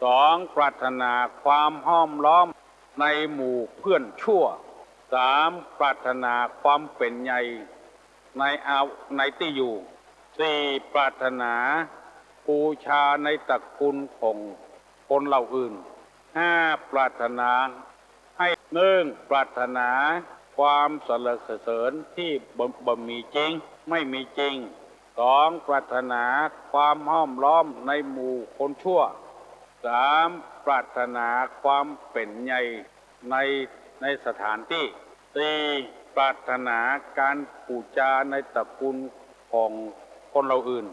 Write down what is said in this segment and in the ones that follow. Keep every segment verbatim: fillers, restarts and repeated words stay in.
สอง ปรารถนาความห้อมล้อมในหมู่เพื่อนชั่ว สาม ปรารถนาความเป๋นใหญ่ในอา ในตี้อยู่ สี่ ปรารถนาบูชาในตระกูลของคนเหล่าอื่น ห้า ปรารถนาให้ หนึ่ง ปรารถนาความสรรเสริญที่บ่ บ่มีจริง ไม่มีจริง สอง ปรารถนาความห้อมล้อมในหมู่คนชั่ว สาม ปรารถนาความเป๋นใหญ่ใน ในสถานตี้ สี่ ปรารถนาการปู๋จาในตระกูลของคนเหล่าอื่น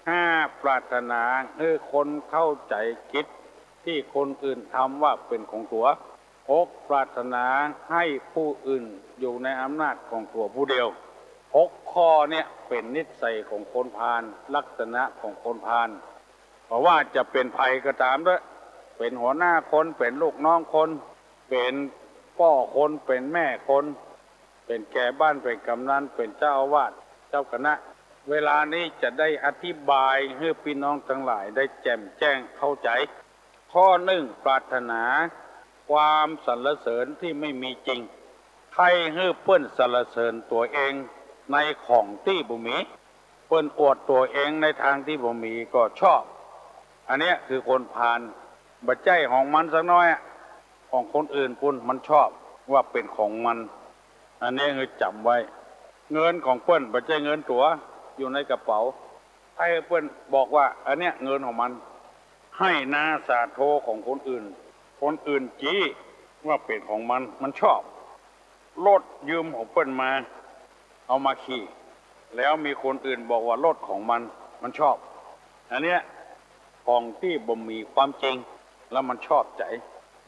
ห้า ปรารถนาหื้อคนเข้าใจ๋กิจตี้คนอื่นทำว่าเป๋นของตั๋ว หก ปรารถนาหื้อผู้อื่นอยู่ในอำนาจของตั๋วผู้เดียว หกข้อเนี้ยเป๋นนิสัยของคนพาล ลักษณะของคนพาล บ่ว่าจะเป๋นใผก็ต๋ามเต๊อะ เป๋นหัวหน้าคน เป๋นลูกน้องคน เป๋นป้อคน เป๋นแม่คน เป๋นแก่บ้าน เป๋นกำนัน เป๋นเจ้าอาวาส เจ้าคณะ เวลานี้จะได้อธิบายหื้อปี้น้องตังหลายได้แจ่มแจ้งเข้าใจ๋ ข้อหนึ่ง ปรารถนาความสรรเสริญที่ไม่มีจริง ใค่หื้อเปิ้นสรรเสริญตั๋วเองในของตี้บ่มี เปิ้นอวดตั๋วเองในตางตี้บ่มีก็ชอบ อันเนี้ยคือคนพาล บ่ใจ้ของมันสักน้อยอะ ของคนอื่นปู้นมันชอบว่าเป๋นของมัน อันนี้หื้อจ๋ำไว้ เงินของเปิ้นบ่ใจ้เงินตั๋ว อยู่ในกระเป๋า ใค่เปิ้นบอกว่าอันเนี้ยเงินของมัน ไฮ่นาสาโทของคนอื่น คนอื่นจี้ว่าเป๋นของมัน มันชอบ รถยืมของเปิ้นมา เอามาขี่ แล้วมีคนอื่นบอกว่ารถของมัน มันชอบ อันเนี้ยของตี้บ่มีความจริง แล้วมันชอบใจ๋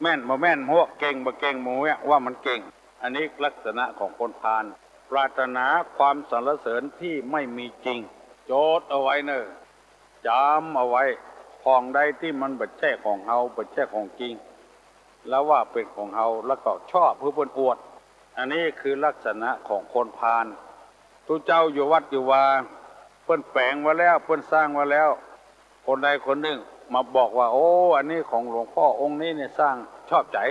แม่นบ่แม่นบ่ฮู้ เก่งบ่เก่งบ่ฮู้ ว่ามันเก่ง อันนี้ลักษณะของคนพาล ปรารถนาความสรรเสริญที่ไม่มีจริง จดเอาไว้เน่อ จ๋ำเอาไว้ ของใดตี้มันบ่ใจ้ของเฮา บ่ใจ้ของจริง แล้วว่าเป๋นของเฮา แล้วก็ชอบหื้อเปิ้นอวด อันนี้คือลักษณะของคนพาล ตุ๊เจ้าอยู่วัดอยู่วา เปิ้นแป๋งไว้แล้ว เปิ้นสร้างไว้แล้ว คนใดคนนึ่งมาบอกว่า โอ้ อันนี้ของหลวงป้อองค์นี้เนี่ยสร้าง ชอบใจ๋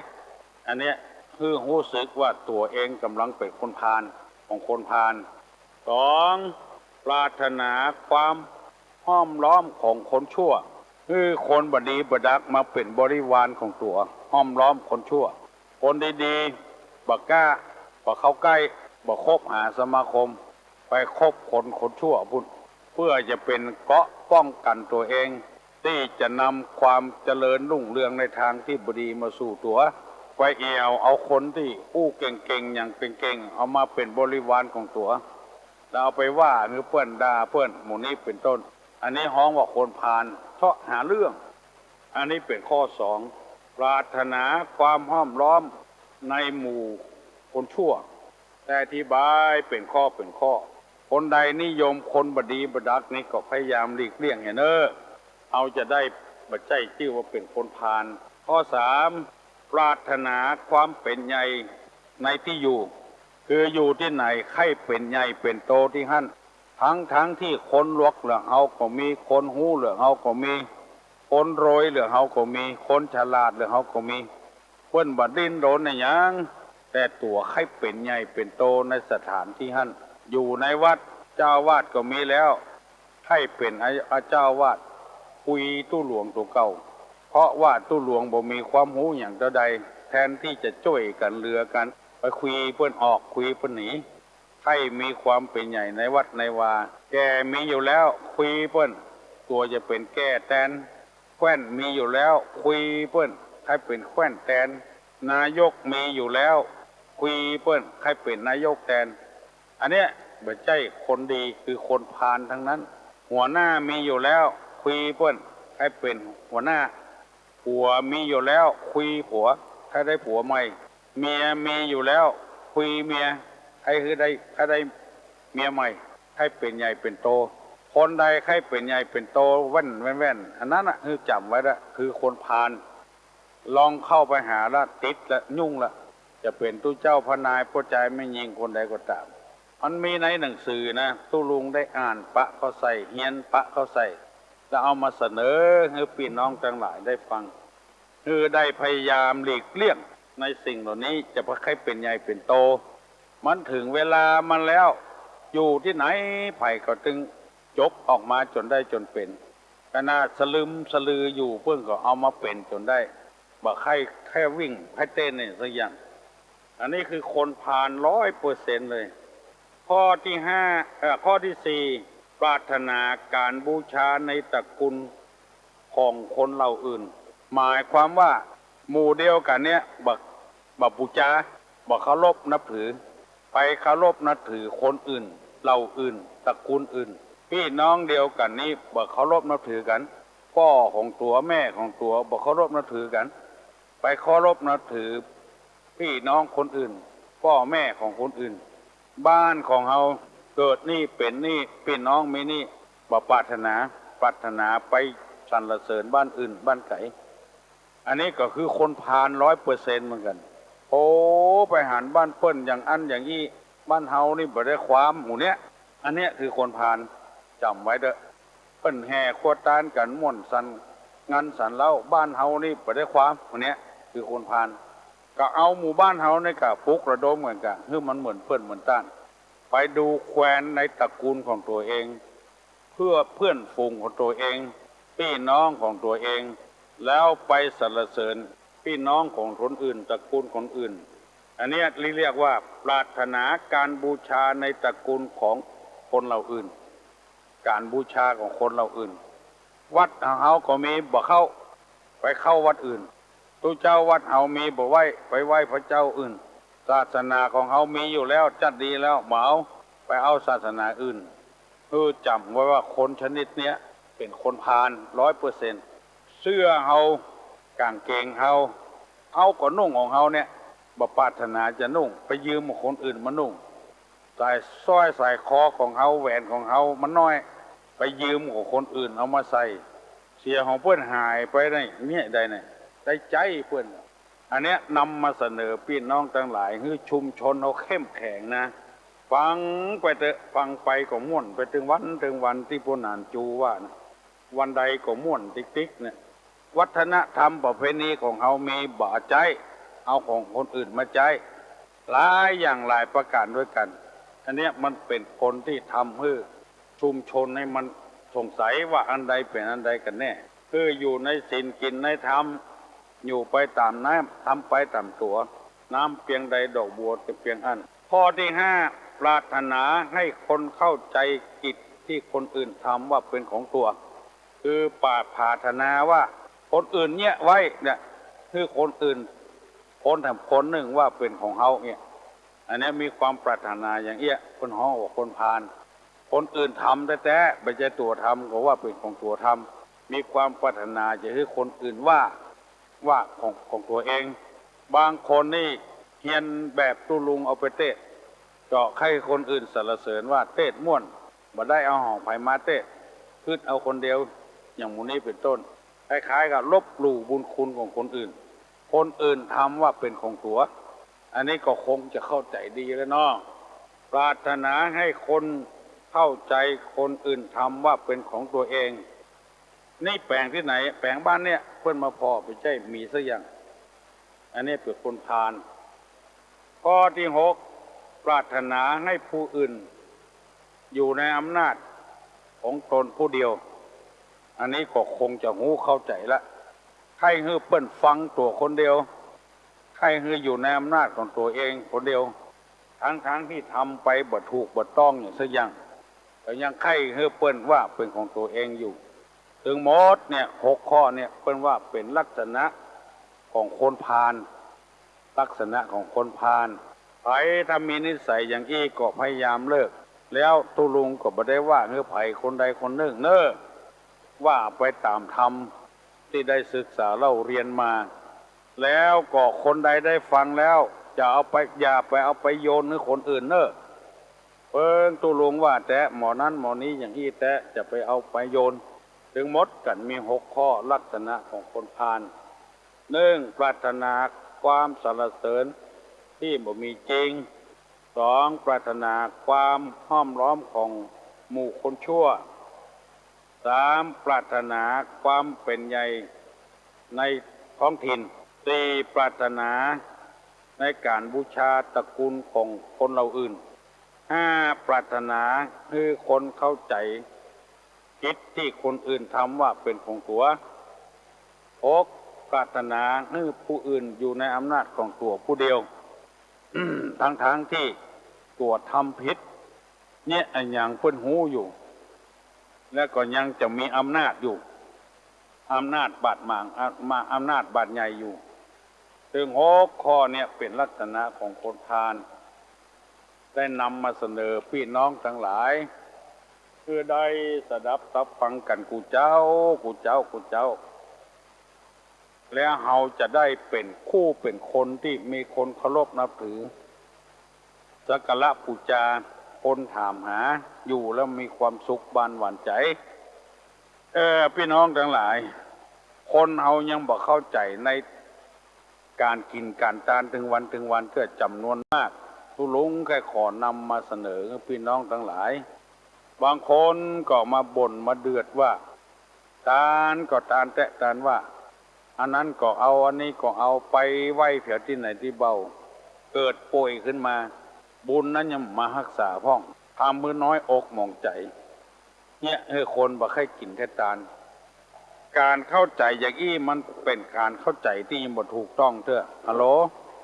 อันเนี้ยหื้อฮู้สึกว่าตั๋วเองก่ำลังเป๋นคนพาล ของคนพาล สอง ปรารถนาความห้อมล้อมของคนชั่ว หื้อคนบ่ดีบ่ดักมาเป๋นบริวารของตั๋ว ห้อมล้อมคนชั่ว คนดีๆ บ่กล้า บ่เข้าใก้ บ่คบหาสมาคม ไปคบคน คนชั่วปู้น เปื้อจะเป๋นเกราะป้องกั๋นตั๋วเอง ตี้จะนำความเจริญรุ่งเรืองในตางตี้บ่ดีมาสู่ตั๋ว ไปแอ่วเอาคนตี้อู้เก่งๆ หยั่งเก่งๆ เอามาเป๋นบริวารของตั๋ว แล้วเอาไปว่าหื้อเปิ้น ด่าเปิ้น หมู่นี้เป๋นต้น อันนี้ฮ้องว่าคนพาล เซาะหาเรื่อง อันนี้เป๋นข้อสอง ปรารถนาความห้อมล้อมในหมู่คนชั่ว แต่อธิบายเป๋นข้อเป๋นข้อ คนใดนิยมคนบ่ดีบ่ดักนี่ก็พยายามหลีกเลี่ยงเหียเน่อ เฮาจะได้บ่ใจ้จื้อว่าเป๋นคนพาล ข้อสาม ปรารถนาความเป๋นใหญ่ในตี้อยู่ คืออยู่ตี้ไหนใค่เป๋นใหญ่เป๋นโตตี้หั้น ทั้งๆ ตี้คนรวยเหลือเฮาก็มี คนฮู้เหลือเฮาก็มี คนรวยเหลือเฮาก็มี คนฉลาดเหลือเฮาก็มี เปิ้นบ่ดิ้นรนอะหยัง แต่ตั๋วใค่เป๋นใหญ่เป๋นโตในสถานตี้หั้น อยู่ในวัด เจ้าอาวาสก็มีแล้ว ใค่เป๋นอา อาเจ้าอาวาส คุยตุ๊หลวงตั๋วเก่า เพราะว่าตุ๊หลวงบ่มีความฮู้หยังเต้าใด แทนตี้จะจ้วยกั๋นเหลือกั๋น ไปคุยเปิ้นออก คุยเปิ้นหนี ใค่มีความเป๋นใหญ่ในวัดในวา แก่มีอยู่แล้ว คุยเปิ้น ตั๋วจะเป๋นแก่แตน แคว่นมีอยู่แล้ว คุยเปิ้น ใค่เป๋นแคว่นแตน นายกมีอยู่แล้ว คุยเปิ้น ใค่เป๋นนายกแตน อันเนี้ยบ่ใจ้คนดี คือคนพาลตังนั้น หัวหน้ามีอยู่แล้ว คุยเปิ้น ใค่เป๋นหัวหน้า ผัวมีอยู่แล้ว คุยผัว ใค่ได้ผัวใหม่ เมียมีอยู่แล้ว คุยเมีย ใค่หื้อได้ ใค่ได้เมียใหม่ ใค่เป๋นใหญ่เป๋นโต คนใดใค่เป๋นใหญ่เป๋นโต แว่น แว่น แว่น อันนั้นน่ะ หื้อจ๋ำไว้ละ คือคนพาล ลองเข้าไปหาละ ติดละ ยุ่งละ จะเป๋นตุ๊เจ้าพระนาย ป้อจายแม่ญิงคนใดก็ต๋าม มันมีในหนังสือนะ ตุ๊ลุงได้อ่านปะเข้าใส่ เฮียนปะเข้าใส่ แล้วเอามาเสนอหื้อปี้น้องตังหลายได้ฟัง คือได้พยายามหลีกเลี่ยงในสิ่งเหล่านี้ จะบ่ใค่เป๋นใหญ่เป๋นโต มันเถิงเวลามันแล้ว อยู่ตี้ไหนใผก็ตึงจกออกมาจ๋นได้จ๋นเป๋น ขนาดสลึมสะลืออยู่เปิ้นก็เอามาเป๋นจ๋นได้ บ่ใค่ ใค่วิ่งใค่เต้นเนี่ยสักอย่าง อันนี้คือคนพาลร้อยเปอร์เซ็นต์เลย ข้อตี้ห้า เอ่อ ข้อตี้สี่ ปรารถนาก๋านบูชาในตระกูลของคนเหล่าอื่น หมายความว่าหมู่เดียวกั๋นเนี่ย บ่ บ่บูชา บ่เคารพนับถือ ไปเคารพนับถือคนอื่น เหล่าอื่น ตระกูลอื่น ปี้น้องเดียวกั๋นนี้บ่เคารพนับถือกั๋น ป้อของตั๋วแม่ของตั๋วบ่เคารพนับถือกั๋น ไปเคารพนับถือปี้น้องคนอื่น ป้อแม่ของคนอื่น บ้านของเฮาเกิดนี่เป๋นนี่ ปี้น้องมีนี่ บ่ปรารถนา ปรารถนาไปสรรเสริญบ้านอื่นบ้านไก๋ อันนี้ก็คือคนพาลร้อยเปอร์เซ็นต์เหมือนกั๋น โอ้ ไปหันบ้านเปิ้นอย่างอั้นอย่างอี้ บ้านเฮานี่บ่ได้ความ หมู่เนี้ย อันเนี้ยคือคนพาล จ๋ำไว้เต๊อะ เปิ้นแห่ครัวตานกั๋นม่วนสัน งานสันเหล้า บ้านเฮานี่บ่ได้ความ หมู่เนี้ยคือคนพาล ก็เอาหมู่บ้านเฮานี่กะปลุกระดมกั๋นกะ หื้อมันเหมือนเปิ้นเหมือนต้าน ไปดูแควนในตระกูลของตั๋วเอง เพื่อเพื่อนฝูงของตั๋วเอง ปี้น้องของตั๋วเอง แล้วไปสรรเสริญปี้น้องของคนอื่น ตระกูลคนอื่น อันเนี้ยเรียกว่าปรารถนาก๋านบูชาในตระกูลของคนเหล่าอื่น ก๋านบูชาของคนเหล่าอื่น วัดของเฮาก็มี บ่เข้า ไปเข้าวัดอื่น ตุ๊เจ้าวัดเฮามี บ่ไหว้ ไปไหว้พระเจ้าอื่น ศาสนาของเฮามีอยู่แล้ว จั๊ดดีแล้ว บ่เอา ไปเอาศาสนาอื่น คือจ๋ำไว้ว่าคนชนิดเนี้ยเป๋นคนพาลร้อยเปอร์เซ็นต์ เสื้อเฮา ก๋างเกงเฮา เฮาก็นุ่งของเฮาเนี่ย บ่ปรารถนาจะนุ่ง ไปยืมของคนอื่นมานุ่ง สายสร้อยสายคอของเฮา แหวนของเฮามันน้อย ไปยืมของคนอื่นเอามาใส่ เสียของเปิ้นหายไปได้เนี่ย ได้เนี่ย ได้ใจ๊เปิ้น อันเนี้ยนำมาเสนอปี้น้องตังหลาย หื้อชุมชนเฮาเข้มแข็งนะ ฟังไปเต๊อะ ฟังไปก็ม่วนไปตึงวันตึงวัน ตี้ป้อหนานจูว่านะ วันใดก็ม่วนติ๊กๆ เนี่ย วัฒนธรรมประเพณีของเฮามี บ่ใจ๊เอาของคนอื่นมาใจ๊ หลายอย่างหลายประก๋านด้วยกั๋น อันเนี้ยมันเป๋นคนตี้ทำหื้อชุมชนนี่มันสงสัยว่าอันใดเป๋นอันใดกั๋นแน่ คืออยู่ในศีลกิ๋นในธรรม อยู่ไปต๋ามน้ำ ทำไปต๋ามตั๋ว น้ำเปียงใดดอกบัวจะเปียงอั้น ข้อตี้ห้า ปรารถนาหื้อคนเข้าใจ๋กิจตี้คนอื่นทำว่าเป๋นของตั๋ว คือปรารถนาว่าคนอื่นเยียะไว้เนี่ย หื้อคนอื่น คนแถมคนนึ่งว่าเป๋นของเฮาเนี่ย อันเนี้ยมีความปรารถนาอย่างเอี้ย เปิ้นฮ้องว่าคนพาล คนอื่นทำแต๊ๆ บ่ใจ้ตั๋วทำก็ว่าเป๋นของตั๋วทำ มีความปรารถนาจะหื้อคนอื่นว่า ว่าของ ของตั๋วเอง บางคนนี่เฮียนแบบตุ๊ลุงเอาไปเตศน์ ก็ใค่คนอื่นสรรเสริญว่าเตศน์ม่วน บ่ได้เอาของใผมาเตศน์ กึ๊ดเอาคนเดียว อย่างหมู่นี้เป๋นต้น คล้ายๆ กับลบหลู่บุญคุณของคนอื่น คนอื่นทำว่าเป๋นของตั๋ว อันนี้ก็คงจะเข้าใจ๋ดีแล้วเนาะ ปรารถนาหื้อคนเข้าใจ๋คนอื่นทำว่าเป๋นของตั๋วเอง นี่แป๋งตี้ไหน แป๋งบ้านเนี่ย เปิ้นมาผ่อ บ่ใจ้มีสักอย่าง อันนี้เป๋นคนพาล ข้อตี้หก ปรารถนาหื้อผู้อื่นอยู่ในอำนาจของตนผู้เดียว อันนี้ก็คงจะฮู้เข้าใจ๋ละ ใค่หื้อเปิ้นฟังตั๋วคนเดียว ใค่หื้ออยู่ในอำนาจของตั๋วเองคนเดียว ทั้งๆ ตี้ทำไปบ่ถูกบ่ต้องอย่างสักอย่าง แต่ยังใค่หื้อเปิ้นว่าเป๋นของตั๋วเองอยู่ ตึงหมดเนี่ย หกข้อเนี่ย เปิ้นว่าเป๋นลักษณะของคนพาล ลักษณะของคนพาล ใผถ้ามีนิสัยอย่างอี้ก็พยายามเลิก แล้วตุ๊ลุงก็บ่ได้ว่าหื้อใผคนใดคนนึ่งเน่อ ว่าไปต๋ามธรรมตี้ได้ศึกษาเล่าเรียนมา แล้วก็คนใดได้ฟังแล้ว จะเอาไป อย่าไปเอาไปโยนหื้อคนอื่นเน่อ เปิ้งตุ๊ลุงว่าแต๊ หมอนั้นหมอนี้อย่างอี้แต๊ จะไปเอาไปโยน ตึงหมดกั๋นมีหกข้อลักษณะของคนพาล นึ่ง ปรารถนาความสรรเสริญตี้บ่มีจริง สอง ปรารถนาความห้อมล้อมของหมู่คนชั่ว สาม ปรารถนาความเป๋นใหญ่ใน ท้องถิ่น สี่ ปรารถนาในก๋านบูชาตระกูลของคนเหล่าอื่น ห้า ปรารถนาหื้อคนเข้าใจ๋กิจตี้คนอื่นทำว่าเป๋นของตั๋ว หก ปรารถนาหื้อผู้อื่นอยู่ในอำนาจของตั๋วผู้เดียว ทั้งๆ ตี้ตั๋วทำผิด เยียะอะหยังเปิ้นฮู้อยู่ และก็ยังจะมีอำนาจอยู่ อำนาจบาดหมาง อะ มา อำนาจบาดใหญ่อยู่ ซึ่งหกข้อเนี่ยเป๋นลักษณะของคนพาล ได้นำมาเสนอปี้น้องตังหลาย เปื้อได้สดับซับฟังกั๋นกู้เจ๊า กู้เจ๊า กู้เจ๊า แล้วเฮาจะได้เป๋นคู่เป๋นคนตี้มีคนเคารพนับถือ สักการะปู๋จา คนถามหา อยู่แล้วมีความสุขบานหวานใจ๋ เออ ปี้น้องตังหลาย คนเฮายังบ่เข้าใจ๋ในก๋านกิ๋นก๋านตานตึงวันตึงวันเตื้อจ๋ำนวนมาก ตุ๊ลุงใค่ขอนำมาเสนอปี้น้องตังหลาย บางคนก็มาบ่นมาเดือดว่า ตานก็ตานแต๊ตานว่า อันนั้นก็เอา อันนี้ก็เอา ไปไหว้เผียตี้ไหนตี้เบ้า เกิดป่วยขึ้นมา บุญนั้นยังมาฮักษาพ่อง ทำหื้อน้อยอกหมองใจ๋ เยียะหื้อคนบ่ใค่กิ๋นใค่ตาน ก๋านเข้าใจ๋อย่างอี้มันเป๋นก๋านเข้าใจ๋ตี้ยังบ่ถูกต้องเตื้อ ฮัลโหล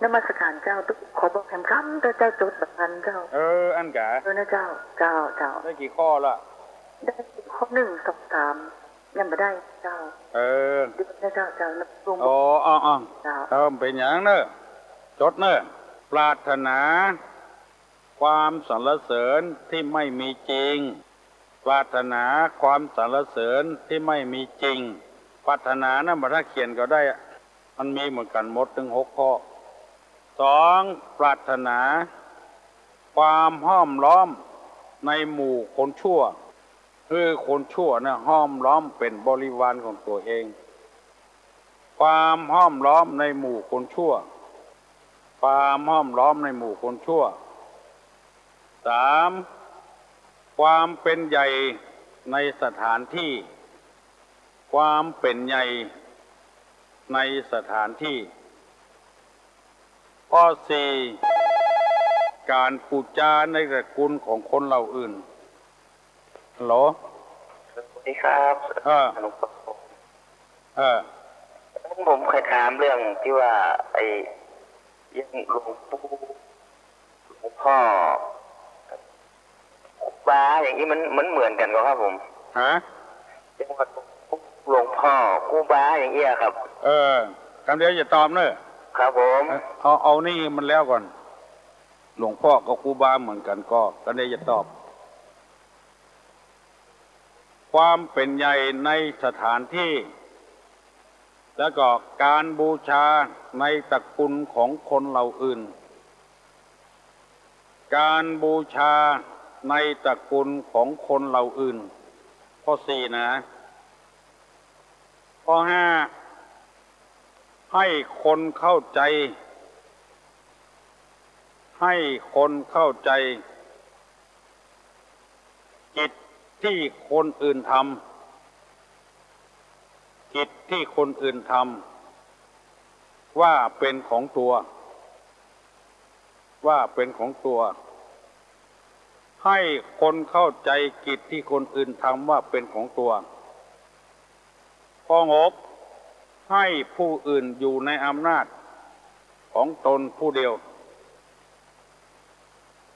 นมัสการเจ้า ขอบอกแถมกำเต๊อะเจ้า จดบ่ทันเจ้า เออ อั้นกา เออนะเจ้า เจ้า เจ้า ได้กี่ข้อละ ได้ข้อหนึ่ง สอง สาม ยังบ่ได้เจ้า เออ เดี๋ยวนะเจ้า เจ้า นับรวม อ๋อ อ๋อ อ๋อ เจ้า เออ บ่เป๋นหยังเน่อ จดเน่อ ปรารถนาความสรรเสริญที่ไม่มีจริง ปรารถนาความสรรเสริญที่ไม่มีจริง ปรารถนานั้นบ่ถ้าเขียนก็ได้ มันมีเหมือนกั๋นหมดตึงหกข้อ สอง ปรารถนาความห้อมล้อมในหมู่คนชั่ว หื้อคนชั่วนะห้อมล้อมเป๋นบริวารของตั๋วเอง ความห้อมล้อมในหมู่คนชั่ว ความห้อมล้อมในหมู่คนชั่ว สาม ความเป๋นใหญ่ในสถานที่ ความเป๋นใหญ่ในสถานที่ ข้อสี่ ก๋านปู๋จาในตระกูลของคนเหล่าอื่น ฮัลโหล สวัสดีครับ เออ หลวงพ่อ เออ ผมใค่ถามเรื่องตี้ว่า ไอ้ อย่างหลวงปู่ หลวงพ่อ ครูบาอย่างอี้มัน มันเหมือนกั๋นก่อครับผม ฮะ อย่างว่าหลวงพ่อ ครูบาอย่างอี้อะครับ เออ กำเดียวจะตอบเน่อ ครับผม เอา เอานี่มันแล้วก่อน หลวงพ่อกับครูบาเหมือนกั๋นก่อ กำเดียวจะตอบ ความเป๋นใหญ่ในสถานที่ แล้วก็ก๋านบูชาในตระกูลของคนเหล่าอื่น ก๋านบูชาในตระกูลของคนเหล่าอื่น ข้อสี่นะ ข้อห้า ให้คนเข้าใจ๋ ให้คนเข้าใจ๋ กิจตี้คนอื่นทำ กิจตี้คนอื่นทำ ว่าเป๋นของตั๋ว ว่าเป๋นของตั๋ว ให้คนเข้าใจ๋กิจตี้คนอื่นทำว่าเป๋นของตั๋ว ข้อหก ให้ผู้อื่นอยู่ในอำนาจของตนผู้เดียว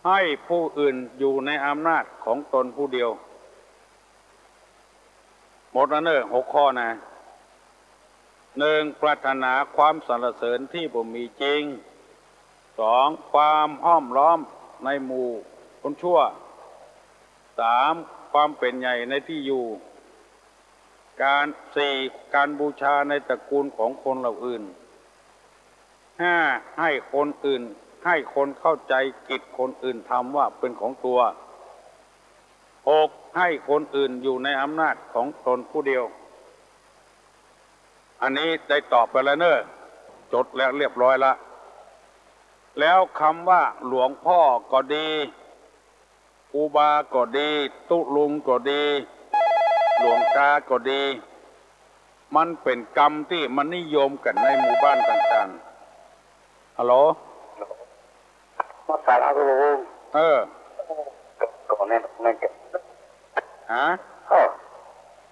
ให้ผู้อื่นอยู่ในอำนาจของตนผู้เดียว หมดแล้วเน่อ หกข้อนะ หนึ่ง ปรารถนาความสรรเสริญที่บ่มีจริง สอง ความห้อมล้อมในหมู่คนชั่ว สาม ความเป๋นใหญ่ในตี้อยู่ ก๋าน สี่ ก๋านบูชาในตระกูลของคนเหล่าอื่น ห้า ให้คนอื่น ให้คนเข้าใจ๋กิจคนอื่นทำว่าเป๋นของตั๋ว หก ให้คนอื่นอยู่ในอำนาจของตนผู้เดียว อันนี้ได้ตอบไปแล้วเน่อ จดแล้วเรียบร้อยละ แล้วกำว่าหลวงพ่อก็ดี ครูบาก็ดี ตุ๊ลุงก็ดี หลวงตาก็ดี มันเป๋นกำตี้มันนิยมกั๋นในหมู่บ้านต่างๆ ฮัลโหล มาสาระ เออ ก็ ก็แน่นอกแน่นใจ๋ ฮะ เออ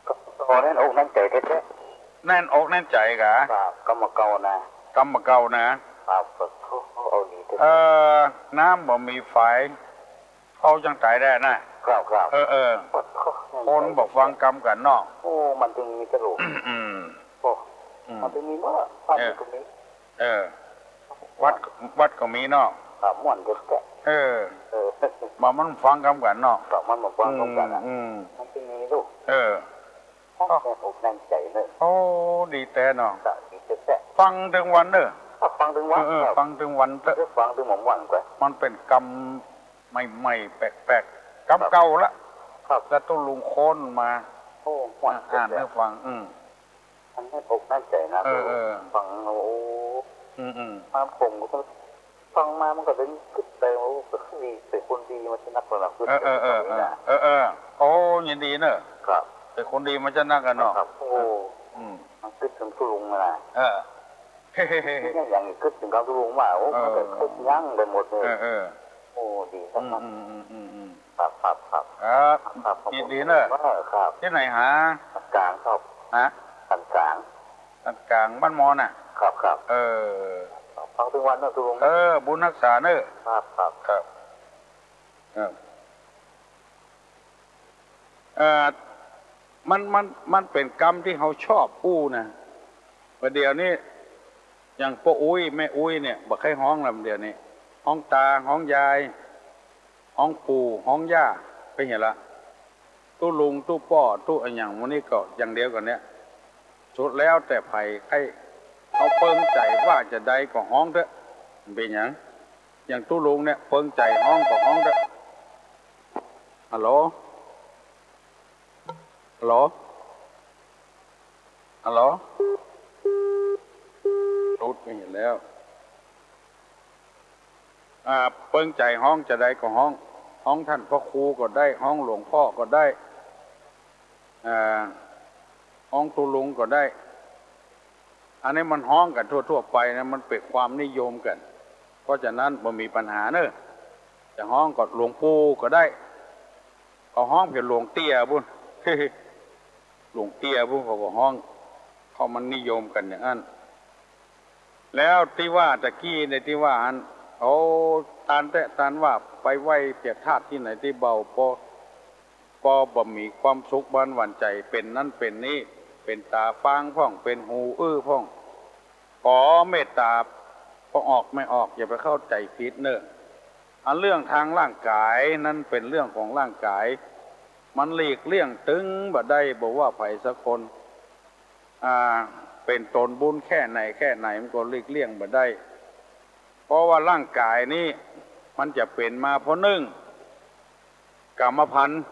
ก็ ก็แน่นอกแน่นใจ๋แต๊ๆ แน่นอกแน่นใจ๋กา ครับ กำบ่าเก่านะ กำบ่าเก่านะ ครับ ขอโทษ เอาดีแต๊ๆ เออ น้ำบ่มีฝาย เขาจั้งต๋ายได้นะ ครับ ครับ เออ เออ ขอโทษ คนบ่ฟังกำกั๋นเนาะ โอ้ มันตึงมีสรุป อืม โอ้ อืม มันตึงมีเมื่อ วัด เออ ก็มี เออ วัด วัดก็มีเนาะ ครับ ม่วนแต๊ๆ เออ เออ บ่ามันฟังกำกั๋นเนาะ ครับ มันบ่ฟังกำกั๋นอะ อืม อืม มันตึงมีลูก เออ แน่นอกแน่นใจ๋เน่อ โอ้ ดีแต๊เนาะ ครับ ดีแต๊ๆ ฟังตึงวันเน่อ ครับ ฟังตึงวัน เออ เออ ครับ ฟังตึงวันเต๊อะ ฟังตึงวันๆ ไป มันเป๋นกำใหม่ๆ แปลกๆ กำเก่าละ ครับ แล้วตุ๊ลุงค้นมา โอ้ ม่วนแต๊ๆ อ่านหื้อฟัง อืม มันแน่นอกแน่นใจ๋นะ เออ เออ ฟัง โอ้ อืม อืม มาผมก็ ฟังมามันก็เลยกึ๊ดไป โอ้ ก็คือดี เป๋นคนดีมาจะนักแล้วนะ กึ๊ด เออ เออ เออ เออ เออ เออ โอ้ ยินดีเน่อ ครับ เป๋นคนดีมาจะนักอะเนาะ ครับ โอ้ อืม มันกึ๊ดเถิงตุ๊ลุงนะ เออ เนี่ยอย่างกึ๊ดเถิงกำตุ๊ลุงมา โอ้ เออ มันก็กึ๊ดยั้งไปหมดเลย เออ เออ โอ้ ดีครับ อืม อืม อืม อืม ครับ ครับ ครับ ครับ ครับ ยินดีเน่อ เออ ครับ ตี้ไหนฮะ สันก๋างครับ ฮะ สันก๋าง สันก๋างบ้านมอนน่ะ ครับ ครับ เออ ฟังตึงวันเน่อตุ๊ลุง เออ บุญฮักษาเน่อ ครับ ครับ ครับ ครับ เอ่อ มัน มัน มันเป๋นกำตี้เฮาชอบอู้นะ ประเดี๋ยวนี้ อย่างป้ออุ๊ย แม่อุ๊ยเนี่ย บ่ใค่รฮ้องแล้ว เดี๋ยวนี้ ฮ้องตา ฮ้องยาย ฮ้องปู่ ฮ้องย่า ไปเหียละ ตุ๊ลุง ตุ๊ป้อ ตุ๊อะหยัง วันนี้ก็อย่างเดียวกั๋นเนี่ย สุดแล้วแต่ใผใค่ เอาเปิงใจ๋ว่าจาใดก็ฮ้องเต๊อะ เป๋นหยัง อย่างตุ๊ลุงเนี่ย เปิงใจ๋ฮ้องก็ฮ้องเต๊อะ ฮัลโหล ฮัลโหล ฮัลโหล ตุ๊ดไปเหียแล้ว อ่า เปิงใจ๋ฮ้องจาใดก็ฮ้อง ฮ้องต้านพระครูก็ได้ ฮ้องหลวงป้อก็ได้ อ่า ฮ้องตุ๊ลุงก็ได้ อันนี้มันฮ้องกั๋นทั่วๆ ไปนะ มันเป๋นความนิยมกั๋น เพราะฉะนั้นบ่มีปัญหาเน่อ จะฮ้องก็หลวงปู่ก็ได้ เขาฮ้องเปียงหลวงเตี้ยปุ้น หลวงเตี้ยปุ้นเขาก็ฮ้อง เพราะมันนิยมกั๋นอย่างนั้น แล้วตี้ว่าตะกี้ในตี้ว่าอัน โอ้ ตานแต๊ตานว่า ไปไหว้เปียกธาตุตี้ไหนตี้เบา ปอ ปอบ่มีความสุขบ่หนำหวั่นใจ๋ เป๋นนั้นเป๋นนี้ เป๋นต๋าฟางพ่อง เป๋นหูอื้อพ่อง ขอเมตต๋า ปอออกแม่ออก อย่าไปเข้าใจ๋ผิดเน่อ อันเรื่องตางร่างก๋ายนั้นเป๋นเรื่องของร่างก๋าย มันหลีกเลี่ยงตึงบ่ได้ บ่ว่าใผสักคน อ่า เป๋นต๋นบุญแค่ไหนแค่ไหนมันก็หลีกเลี่ยงบ่ได้ เพราะว่าร่างก๋ายนี้มันจะเป๋นมาเพราะนึ่ง กรรมพันธุ์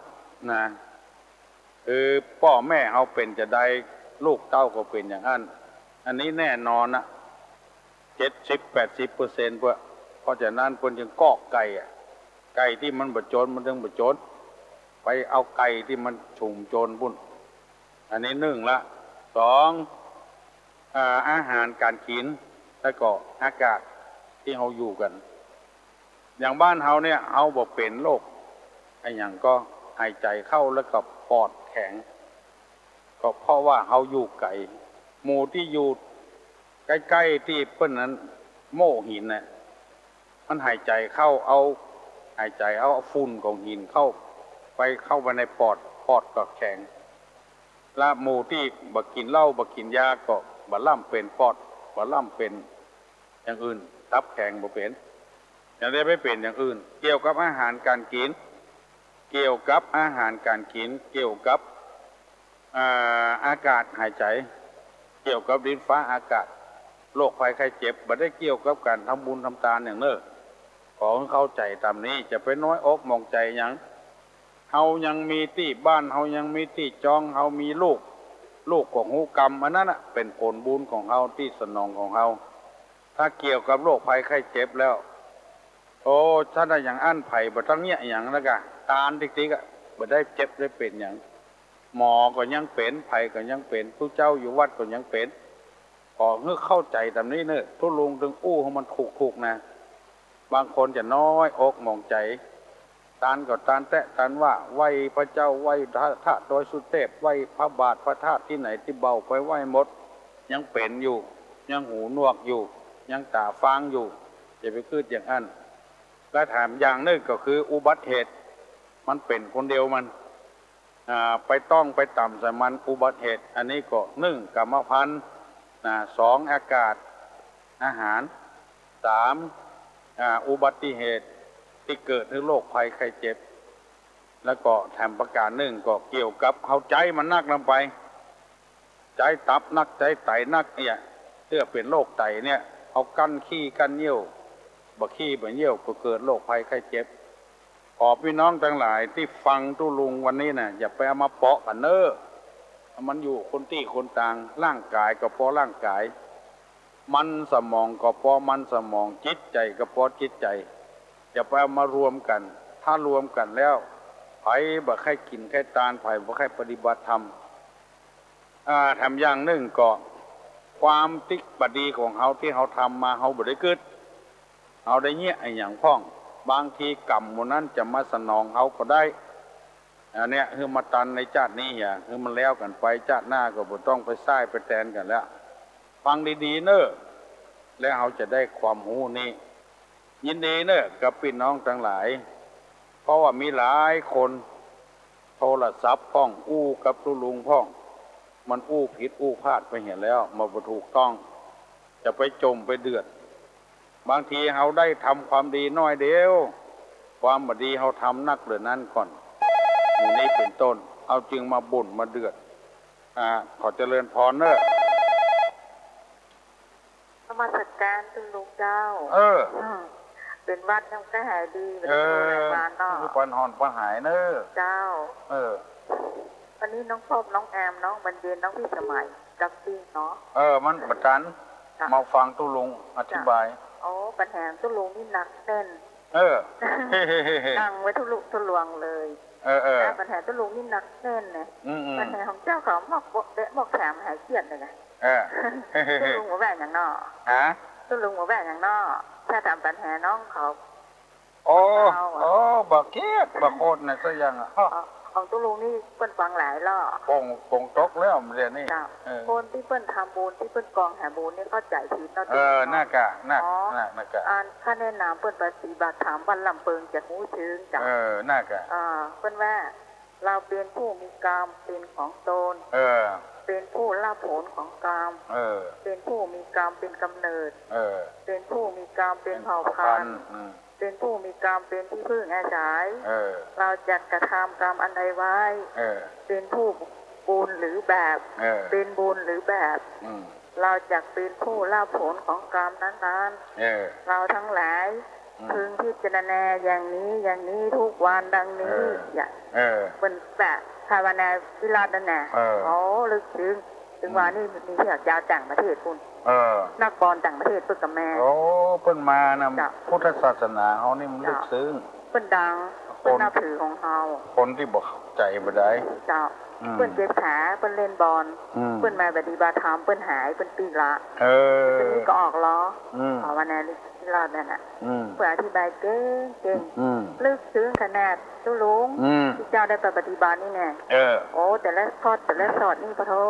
นะ คือป้อแม่เฮาเป๋นจาใด ลูกเต้าก็เป๋นอย่างนั้น อันนี้แน่นอนนะ เจ็ดสิบแปดสิบเปอร์เซ็นต์ เปื้อ เพราะฉะนั้นเปิ้นจึงก๊อกไก่อะ ไก่ตี้มันบ่จนมันจึงบ่จน ไปเอาไก่ตี้มันสุมจนปุ้น อันนี้นึ่งละ สอง อ่า อาหารก๋านกิ๋น แล้วก็อากาศตี้เฮาอยู่กั๋น อย่างบ้านเฮาเนี่ย เฮาบ่เป๋นโรคอะหยังก็ หายใจ๋เข้าแล้วก็ปอดแข็ง ก็เพราะว่าเฮาอยู่ไก๋ หมู่ตี้อยู่ใก้ๆ ตี้เปิ้นนั้นโม่หินน่ะ มันหายใจ๋เข้าเอา หายใจ๋เอา เอาฝุ่นของหินเข้าไป เข้าไปในปอด ปอดก็แข็ง และหมู่ตี้บ่กิ๋นเหล้าบ่กิ๋นยาก็บ่ล้ำเป๋นปอด บ่ล้ำเป๋นอย่างอื่น ตับแข็งบ่เป๋น ยังได้ไปเป๋นอย่างอื่น เกี่ยวกับอาหารก๋านกิ๋น เกี่ยวกับอาหารก๋านกิ๋น เกี่ยวกับ อ่า อากาศหายใจ๋ เกี่ยวกับดินฟ้าอากาศ โรคภัยไข้เจ็บ บ่ได้เกี่ยวกับก๋านทำบุญทำตานอย่างเน่อ ขอหื้อเข้าใจ๋ต๋ามนี้ จะไปน้อยอกหมองใจ๋หยัง เฮายังมีตี้บ้าน เฮายังมีตี้จอง เฮามีลูก ลูกก็ฮู้กำ อันนั้นน่ะเป๋นผลบุญของเฮา ตี้สนองของเฮา ถ้าเกี่ยวกับโรคภัยไข้เจ็บแล้ว โอ้ ถ้าได้อย่างอั้นไผบ่ต้องเยียะหยังแล้วกะ ตานติ๊กๆ อะ บ่ได้เจ็บได้เป๋นหยัง หมอก็ยังเป๋น ใผก็ยังเป๋น ตุ๊เจ้าอยู่วัดก็ยังเป๋น ขอหื้อเข้าใจ๋ต๋ามนี้เน่อ ตุ๊ลุงตึงอู้หื้อมันถูกๆ นะ บางคนจะน้อยอกหมองใจ๋ ตานก็ตานแต๊ตานว่า ไหว้พระเจ้า ไหว้พระธาตุดอยสุเตพ ไหว้พระบาทพระธาตุตี้ไหนตี้เบ้าไปไหว้หมด ยังเป๋นอยู่ ยังหูหนวกอยู่ ยังต๋าฟางอยู่ อย่าไปกึ๊ดอย่างอั้น และแถมอย่างนึ่งก็คืออุบัติเหตุ มันเป๋นคนเดียวมัน อ่า ไปต้องไปต๋ำใส่มัน อุบัติเหตุ อันนี้ก็ นึ่ง กรรมพันธุ์ นะ สอง อากาศ อาหาร สาม อ่า อุบัติเหตุตี้เกิดหื้อโรคภัยไข้เจ็บ แล้วก็แถมประก๋านนึ่งก็เกี่ยวกับเฮาใจ๊มันนักนำไป ใจ๊ตับนัก ใจ๊ไตนักเนี่ย เตื้อเป๋นโรคไตเนี่ย เฮากั้นขี้กั้นเยี่ยว บ่ขี้บ่เยี่ยวก็เกิดโรคภัยไข้เจ็บ ขอปี้น้องตังหลายตี้ฟังตุ๊ลุงวันนี้นะ อย่าไปเอามาเปาะกั๋นเน่อ มันอยู่คนตี้คนตาง ร่างก๋ายก็ปอร่างก๋าย มันสมองก็ปอมันสมอง จิตใจ๋ก็ปอจิตใจ๋ อย่าไปเอามารวมกั๋น ถ้ารวมกั๋นแล้ว ใผบ่ใค่กิ๋นใค่ตาน ใผบ่ใค่ปฏิบัติธรรม อ่า แถมอย่างนึ่งก็ ความตี้บ่ดีของเฮาตี้เฮาทำมา เฮาบ่ได้กึ๊ด เฮาได้เยียะอะหยังพ่อง บางทีกรรมหมู่นั้นจะมาสนองเฮาก็ได้ อันเนี้ย หื้อมาตันในจาตินี้เหีย หื้อมันแล้วกั๋นไป จาติหน้าก็บ่ต้องไปซ่ายไปแตนกั๋นแล้ว ฟังดีๆ เน่อ แล้วเฮาจะได้ความฮู้นี้ ยินดีเน่อ กับปี้น้องตังหลาย เพราะว่ามีหลายคนโทรศัพท์พ่อง อู้กับตุ๊ลุงพ่อง มันอู้ผิดอู้พลาดไปเหียแล้ว มันบ่ถูกต้อง จะไปจ๋มไปเดือด บางทีเฮาได้ทำความดีน้อยเดียว ความบ่ดีเฮาทำนักเหลือนั้นก่อน อย่างนี้เป๋นต้น เฮาจึงมาบ่นมาเดือด อ่า ขอเจริญพรเน่อ นมัสก๋านตุ๊ลุงเจ้า เออ อืม เป๋นหวัดยังบ่หายดี เออ บ่ได้โทรหลายวันเนาะ คือปันห่อนปันหายเน่อ เจ้า เออ วันนี้น้องพบ น้องแอม น้องบรรเย็น น้องพิสมัย กับปิงเนาะ เออ มันบ่ตัน จ้ะ มาฟังตุ๊ลุงอธิบาย จ้ะ โอ้ ปัญหาตุ๊ลุงนี่หนักแน่น เออ ตั้งไว้ทุลุทุลวงเลย เออ เออ นะ ปัญหาตุ๊ลุงนี่หนักแน่นนะ อืม อืม ปัญหาของเจ้าเขาหมอกบ่ เดะ หมอกถามหายเกลียดเลยนะ เออ ตุ๊ลุงบ่แว่หยังเนาะ ฮะ ตุ๊ลุงบ่แว่หยังเนาะ ถ้าถามปัญหาน้องเขา โอ้ เจ้าอะ โอ้ บ่เกลียด บ่โกรธนะ สักอย่างอะ อ๋อ ของตุ๊ลุงนี่เปิ้นฟังหลายรอบ ปง ปงตกแล้วเดี๋ยวนี้ เจ้า เออ คนตี้เปิ้นทำบุญ ตี้เปิ้นกองหาบุญนี่เข้าใจ๋ผิดเนาะ เออ ตุ๊ลุงเนาะ น่ากะ น่า อ๋อ น่า น่ากะ อันข้าแนะนำเปิ้นปฏิบัติธรรมวัดลำเปิงจะฮู้จึงเจ้า เออ น่ากะ อ่า เปิ้นว่า เราเป็นผู้มีกรรมเป็นของตน เออ เป็นผู้รับผลของกรรม เออ เป็นผู้มีกรรมเป็นกำเนิด เออ เป็นผู้มีกรรมเป็นเผ่าพันธุ์ เป็นเผ่าพันธุ์ อืม เป็นผู้มีกรรมเป็นที่พึ่งอาศัย เออ เราจักกระทำกรรมอันใดไว้ เออ เป็นผู้บุญหรือบาป เออ เป็นบุญหรือบาป อืม เราจักเป็นผู้รับผลของกรรมนั้นๆ เออ เราทั้งหลาย อืม พึงพิจารณาอย่างนี้ อย่างนี้ทุกวันดังนี้ เออ อย่า เออ เปิ้นว่าภาวนาวิรัตินั่นน่ะ เออ โอ้ ลึกซึ้ง ถึงว่า อืม นี่มีเจ้าต่างประเทศปู้น เออ นักบอลต่างประเทศเปิ้นก็มา โอ้ เปิ้นมานำ เจ้า พุทธศาสนาเฮานี่มันลึกซึ้ง เจ้า เปิ้นดัง คน เปิ้นนับถือของเฮา คนตี้บ่เข้าใจ๋บ่ได้ เจ้า อืม เปิ้นเจ็บขา เปิ้นเล่นบอล อืม เปิ้นมาปฏิบัติธรรม เปิ้นหาย เปิ้นปิ๊กละ เออ ทีนี้ก็ออกล้อ อืม ภาวนาวิรัตินั่นน่ะ อืม เปิ้นอธิบายเก่งๆ อืม ลึกซึ้งขนาด ตุ๊ลุง อืม ตี้เจ้าได้ไปปฏิบัตินี่แน่ เออ โอ้ แต่ละข้อ แต่ละสอดนี่ปะโธ่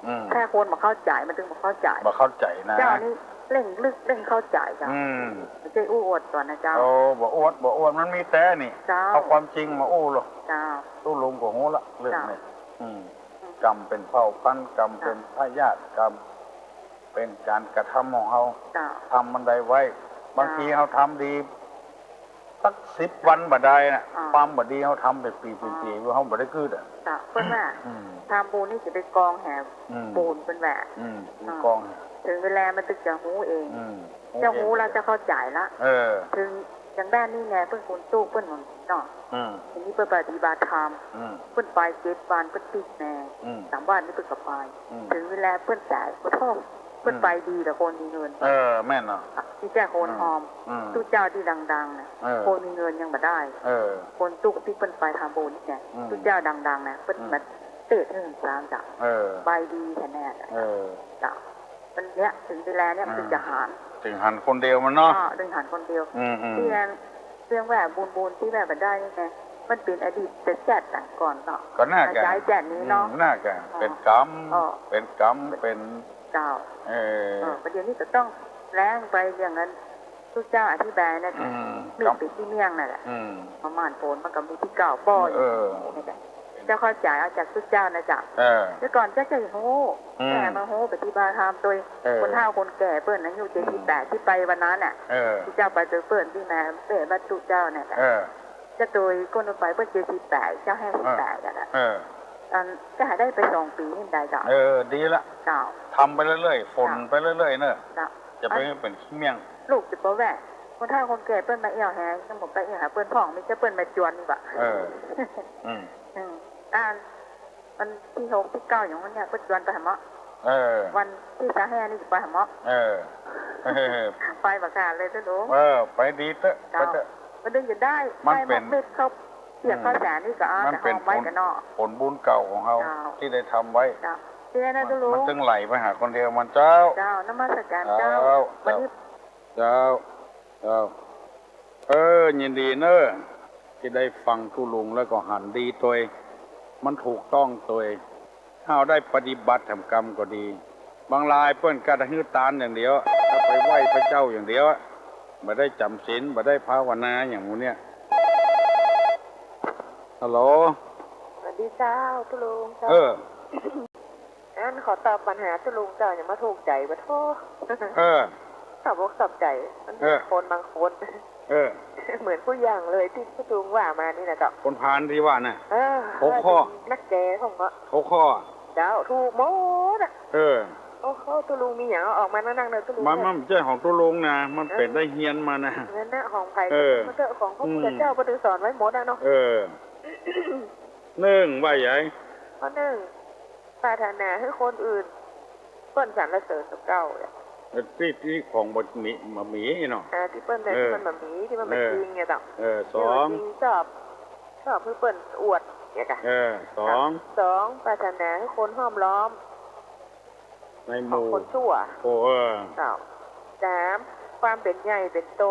อืม ถ้าคนบ่เข้าใจ๋ มันตึงบ่เข้าใจ๋ บ่เข้าใจ๋นะ เจ้านี่เล่งลึกเล่งเข้าใจ๋เจ้า อืม บ่ใจ้อู้อวดตั๋วนะเจ้า โอ้ บ่อวด บ่อวด มันมีแต๊นี่ เจ้า เอาความจริงมาอู้โลด เจ้า ตุ๊ลุงก็ฮู้ละเรื่องนี้ เจ้า อืม อืม กรรมเป๋นเผ่าพันธุ์ กรรมเป๋น เจ้า พยาธิ กรรมเป๋นก๋านกระทำของเฮา เจ้า ทำอันใดไว้ บางที เจ้า เฮาทำดี สักสิบวันบ่ได้น่ะ อ่า ความบ่ดีเฮาทำไปปี๋ๆๆ อ่า เฮาบ่ได้กึ๊ดอะ เจ้า เปิ้นว่า อืม ทำบุญนี่จะไปกองหา อืม บุญเปิ้นว่า อืม อ่า กองหา ถึงเวลามันตึงจะฮู้เอง อืม จะฮู้แล้วจะเข้าใจ๋ละ เออ ถึงอย่างบ้านนี่ไง เปิ้นคนตุ๊ก เปิ้นหวังดีเนาะ อืม ทีนี้เปิ้นปฏิบัติธรรม อืม เปิ้นไปเจ็ดวัน เปิ้นปิ๊กแน่ อืม สามวันนี่เปิ้นก็ไป อืม ถึงเวลาเปิ้นต๋าย ขอโทษ เปิ้น อืม ไปดีละคนมีเงิน เออ แม่นเนาะ ตี้เจ้าคนหอม อืม ตุ๊เจ้าตี้ดังๆ น่ะ เออ คนมีเงินยังบ่ได้ เออ คนตุ๊กตี้เปิ้นไปทำบุญนี่ไง อืม ตุ๊เจ้าดังๆ น่ะ เปิ้น อืม มา เตศน์หื้อสารเจ้า เออ ไปดีแท้แน่ เออ เจ้า มันเนี่ย เถิงเวลาเนี่ยมันเถิงจะหัน เถิงหันคนเดียวมันเนาะ อ้อ เถิงหันคนเดียว อืม อืม เพียง เพียงว่าบุญ บุญตี้ว่าบ่ได้นี่ไง มันเป๋นอดีตแจ๊ดๆ ตังก่อนเนาะ ก็น่าจะ อาศัยแจ๊ดนี้เนาะ อืม น่าจะ อ้อ เป๋นกรรม อ้อ เป๋นกรรม เป๋น เจ้า เออ เออ ประเดี๋ยวนี้ก็ต้องแลงไปอย่างนั้น ตุ๊เจ้าอธิบายนะ อืม มี ครับ เป๋นตี้เมี่ยงนั่นแหละ อืม ประมาณโผนมันก็มีตี้เก่าบ่อย เออ นี่แหละ เจ้าเข้าใจ๋เอาจากตุ๊เจ้านะเจ้า เออ แต่ก่อนเจ้าจะฮู้ อืม แต่มาฮู้ปฏิบัติธรรมโดย เออ คนเฒ่าคนแก่เปิ้นอายุเจ็ดสิบแปด ตี้ไปวันนั้นน่ะ เออ ตุ๊เจ้าไปเจอเปิ้นตี้มาเป๋นวัตถุเจ้าเนี่ยแหละ เออ เจ้าโตยก้นไปเปิ้นเจ็ดสิบแปด เจ้าห้าสิบแปดแล้วล่ะ เออ อัน ก็หาได้ไปสองปี๋นี่ได้เจ้า เออ ดีละ เจ้า ทำไปเรื่อยๆ ฝนไปเรื่อยๆ เนอะ เจ้า จะไปเป๋นขี้เมี่ยง ลูกจะบ่แว่ คนเฒ่าคนแก่เปิ้นมาเอี่ยวแห ยังบ่ไปเอี่ยวหาเปิ้นพ่อง มีแต่เปิ้นมาจวนนี่บ่ เออ อืม อืม อ่า วันตี้หกตี้เก้าอย่างวันเนี่ยเปิ้นจวนไปหาหมอ เออ วันตี้ซาวห้านี่จะไปหาหมอ เออ ไปบ่ขาดเลยเจ้าลุง เออ ไปดีเต๊อะ เจ้า ไปเต๊อะ มันเถิงจะได้ มันเป๋น ได้หมกเม็ดข้าวเปียก อืม ข้าวสารนี่ก็เอา มันเป๋น แต่หอมไว้ ผล กันเนาะ ผลบุญเก่าของเฮา เจ้า ตี้ได้ทำไว้ เจ้า เจ้านะเจ้าลุง มันเถิงไหลไปหาคนเดียวมันเจ้า เจ้า นมัสการเจ้า เจ้า วันนี้ เจ้า เจ้า เออ ยินดีเนอะ ตี้ได้ฟังตุ๊ลุงแล้วก็หันดีตวย มันถูกต้องตวย ถ้าเฮาได้ปฏิบัติทำกรรมก็ดี บางรายเปิ้นก็ได้หื้อตานอย่างเดียว ก็ไปไหว้พระเจ้าอย่างเดียว บ่ได้จ๋ำศีล บ่ได้ภาวนาอย่างหมู่เนี่ย ฮัลโหล สวัสดีเจ้า ตุ๊ลุงเจ้า เออ อันขอตอบปัญหาตุ๊ลุงเจ้า อย่ามาถูกใจ๋บ่โธ่ เออ ตอบอกตอบใจ๋ มัน เออ คนบางคน เออ เหมือนกู้อย่างเลยตี้ตุ๊ลุงว่ามานี่นะเจ้า คนพาลตี้ว่าน่ะ เออ หกข้อ นักแก่ของเนาะ หกข้อ เจ้า ถูกหมดอะ เออ โอ้โห ตุ๊ลุงมีหยังเอาออกมานั่งๆ เลยตุ๊ลุง มัน มันบ่ใจ้ของตุ๊ลุงนะ มันเป๋น เออ ได้เฮียนมานะ นั่นนะ ของใผ เออ มันก็ของพระพุทธเจ้า อืม เปิ้นสอนไว้หมดอะเนาะ เออ นึ่ง ว่าใหญ่ ข้อนึ่ง ปรารถนาหื้อคนอื่นเปิ้นสรรเสริญกับเจ้าเนี่ย เออ ตี้ ตี้ของบ่มี บ่มีเนาะ อ่า ตี้เปิ้นได้ เออ ตี้มันบ่มี ตี้มันบ่ เออ จริงเนี่ยเจ้า เออ ตี้มัน สอง จริง ชอบ ชอบหื้อเปิ้นอวดเนี่ยกะ เออ สอง สอง ปรารถนาหื้อคนห้อมล้อม ในหมู่ ของคนชั่ว โอ้ เออ เจ้า สาม ความเป๋นใหญ่เป๋นโต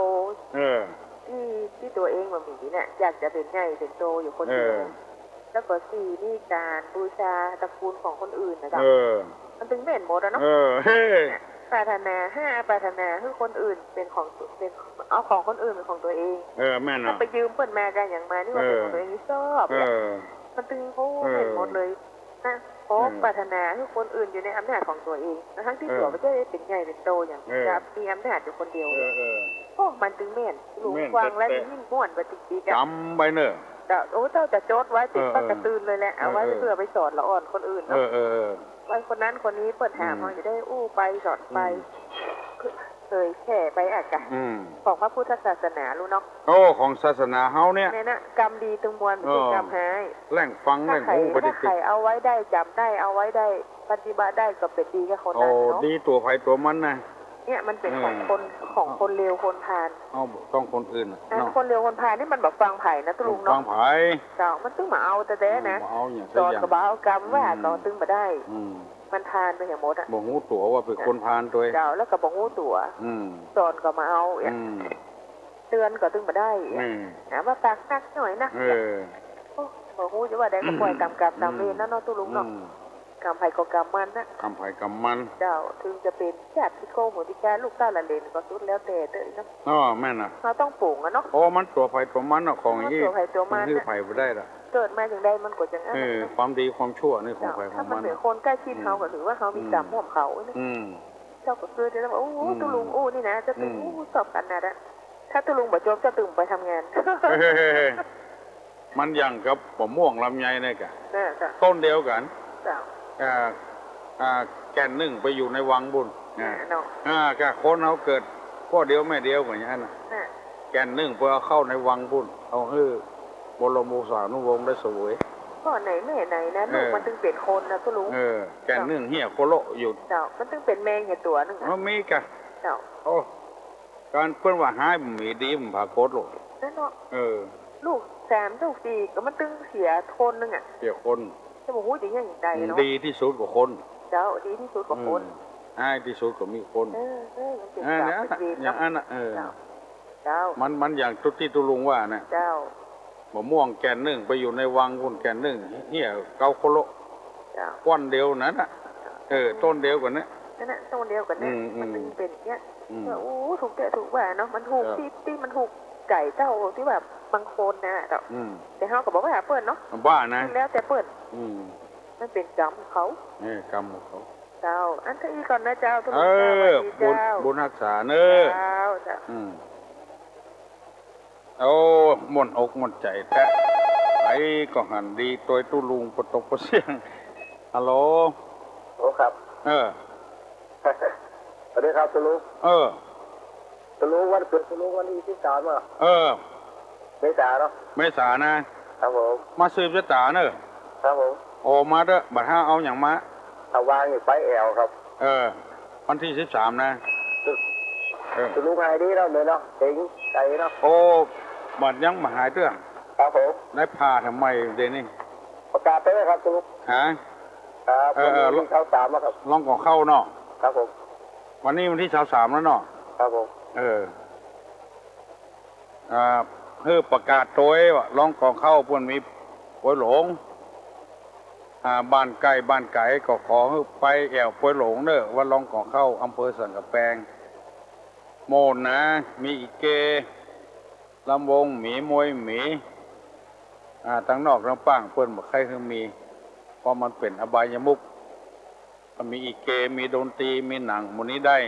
เออ ตี้ ตี้ตั๋วเองบ่มีเนี่ย อยากจะเป๋นใหญ่เป๋นโตอยู่คนเดียว เออ แล้วก็สี่ นี่ก๋านบูชาตระกูลของคนอื่นนะเจ้า เออ มันเถิงแม่นหมดอะเนาะ เออ เฮ้ ปรารถนา ห้า ปรารถนาหื้อคนอื่นเป๋นของ เป๋น เอาของคนอื่นเป๋นของตั๋วเอง เออ แม่นเนาะ ถ้าไปยืมเปิ้นมาก๋าหยังมานี่ว่าเป๋นของตั๋วเองนี่ชอบ เออ เลย เออ มันเถิง โอ้ เออ แม่นหมดเลย นะ หก เออ ปรารถนาหื้อคนอื่นอยู่ในอำนาจของตั๋วเอง ทั้งๆ ตี้ เออ ตั๋วบ่ใจ้เป๋นใหญ่เป๋นโตหยัง เออ จะมีอำนาจอยู่คนเดียว เออ เออ โอ้ มันเถิงแม่น ลุง แม่น ฟังแล้ว แต๊ๆ ยิ่งม่วนไปติกๆ อะ จ๋ำไว้เน่อ เจ้า โอ้ เจ้าจะจดไว้ติด เออ ปากกระตื่นเลยแหละ เออ เอาไว้ เออ เปื้อไปสอนละอ่อนคนอื่นเนาะ เออ เออ เออ ไว้คนนั้นคนนี้เปิ้นถาม อืม เฮาจะได้อู้ไปสอนไป อืม เผยแผ่ไปอะกะ อืม ของพระพุทธศาสนาลูกเนาะ โอ้ ของศาสนาเฮาเนี่ย เนี่ยนะ กรรมดีตึงมวล บ่ใจ้กรรมฮ้าย แหล่งฟัง ถ้า แหล่ง ใผ ฮู้ไป ถ้า ติดๆ ใผเอาไว้ได้ จ๋ำได้ เอาไว้ได้ ปฏิบัติได้ ก็เป๋นดีกับคนนั้นเนาะ โอ้ ดีตั๋วใผตั๋วมันนะ เนี่ยมันเป๋นของคน เออ ของคนเลวคนพาล เอ้า ต้องคนอื่นน่ะ อัน เนาะ คนเลวคนพาลนี่มันบ่ฟังใผนะตุ๊ลุงเนาะ บ่ฟังใผ เจ้า มันเถิงบ่เอาแต๊ๆ นะ เออ บ่เอาหยังสักอย่าง สอนก็บ่เอา กรรมว่า อืม ก็เถิงบ่ได้ อืม มันพาลไปเหียหมดอะ บ่ฮู้ตั๋วว่าเป๋นคนพาลตวย เจ้า แล้วก็บ่ฮู้ตั๋ว อืม สอนก็บ่เอา อืม เตือนก็เถิงบ่ได้ อืม หาว่าปากนักหน่อยนัก เออ โอ้ บ่ฮู้จะว่าใดก็ปล่อยต๋ามกรรมต๋ามเวรแล้วเนาะตุ๊ลุงเนาะ อืม กรรมใผก็กรรมมันนะ กรรมใผกรรมมัน เจ้า เถิงจะเป๋นญาติโกโหติกา ลูกเต้าหลานเหลนก็สุดแล้วแต่เต๊อะเนาะ อ้อ แม่นน่ะ เฮาต้องปรุงอะเนาะ โอ้ มันตั๋วใผตั๋วมันน่ะ ของอย่างอี้ ตั๋วใผตั๋วมัน หื้อใผบ่ได้ล่ะ เกิดมาจังใดมันก็จังอั้น เออ ความดีความชั่วนี่ของใผของมัน ถ้ามันเป๋นคนใกล้ชิดเฮา อืม ก็ถือว่าเฮามีกรรมร่วมเขานะ อืม เจ้าก็คือจะต้องบอก โอ้โห อืม ตุ๊ลุงอู้นี่นะ เจ้าตึง อืม อู้ ชอบขนาดอะ ถ้าตุ๊ลุงบ่จบ เจ้าตึงไปทำงาน มันอย่างกับบ่าม่วงลำไยเนี่ยกะ เออ เจ้า ต้นเดียวกั๋น เจ้า อ่า อ่า แก่นนึ่งไปอยู่ในวังปู้น อ่า อ่า เนาะ อ่า กะคนเฮาเกิดป้อเดียวแม่เดียวกั๋นอย่างนั้นน่ะ อ่า แก่นนึ่งไปเอาเข้าในวังปู้น เอาหื้อบรมโอษานุวงศ์ได้เสวย ป้อไหนแม่ไหนนะ เออ ลูกมันตึงเป๋นคนนะตุ๊ลุง เออ แก่นนึ่งเหียโคโละอยู่ เจ้า มันตึงเป๋นแมงเหียตั๋วนึ่งอะ มันมีกะ เจ้า โอ้ ก๋านเปิ้นว่าฮ้ายบ่มี ดีบ่ปรากฏหรอก นั่นเนาะ เออ ลูกสามลูกสี่ก็มันตึงเสียคนนึ่งอะ เสียคน จะบ่ฮู้จะเยียะอย่างใดเนาะ ดีตี้สุดกว่าคน เจ้า ดีตี้สุดกว่าคน อืม ฮ้ายตี้สุดก็มีคน เออ เออ มันเป๋น อ่า กรรม เนี่ย เป๋นเวร อย่างอั้นน่ะ เออ เจ้า เจ้า มัน มันอย่างตี้ตุ๊ลุงว่าน่ะ เจ้า มะม่วงแก่นนึ่งไปอยู่ในวังพุ้นแก่นนึ่ง เหี่ยเกาโคโละ เจ้า ก้อนเดียวนั้นน่ะ เออ ต้นเดียวกั๋นเนี่ย นั่นน่ะ ต้นเดียวกั๋นเนี่ย อืม มัน อืม เป๋นเนี่ย อืม เออ โอ้ ถูกแต๊ถูกว่าเนาะ มันถูก เออ ตี้ ตี้มันถูกใจ๋เจ้าตี้ว่าบางคนน่ะเจ้า อืม แต่เฮาก็บ่ว่าเปิ้นเนาะ ว่านะ แล้วแต่เปิ้น อืม มันเป๋นกรรมของเขา เออ กรรมของเขา เจ้า อั้นเต้าอี้ก่อนนะเจ้า เออ สวัสดีเจ้า บุญ บุญฮักษาเน่อ เจ้า เจ้า อืม โอ้ ม่วนอกม่วนใจ๋แต๊ ไปก็หันดีตวยตุ๊ลุงปะตกปะเสี้ยง ฮัลโหล โอ้ ครับ เออ สวัสดีครับตุ๊ลุง เออ ตุ๊ลุงวันเกิดตุ๊ลุงวันตี้สิบสามอะ เออ เมษาเนาะ เมษานะ ครับผม มาสืบจะต๋าเน่อ ครับผม โอ้ มาเต๊อะ บ่าถ้าเอาหยังมา เอาวางอยู่ไปแอ่วครับ เออ วันตี้สิบสามนะ เออ ตุ๊ลุงหายดีแล้วเน่อเนาะ เจ๋งใจ๋เนาะ โอ้ บาดยังบ่หายเตื้อ ครับผม ได้ผ่าทำไมเดี๋ยวนี้ ประกาศไปแล้วครับตุ๊ลุง ฮะ ครับ เออ วันตี้ เออ ตี้ซาวสามแล้วครับ ร้องก่อเข้าเนาะ ครับผม วันนี้วันตี้ซาวสามแล้วเนาะ ครับผม เออ อ่า หื้อประกาศตวยว่าร้องก่อเข้าเปิ้นมีปวยหลง อ่า บ้านใก้บ้านไก๋ก็ขอหื้อไปแอ่วปวยหลงเน่อ วัดร้องก่อเข้า อำเภอสันก๋ำแปง โม่นนะ มีอีเก ลำวงหมี มวยหมี อ่า ตังนอกตังป้างเปิ้นบ่ใค่หื้อมี เพราะมันเป๋นอบายมุข ก็มีอีเก มีดนตรี มีหนัง หมู่นี้ได้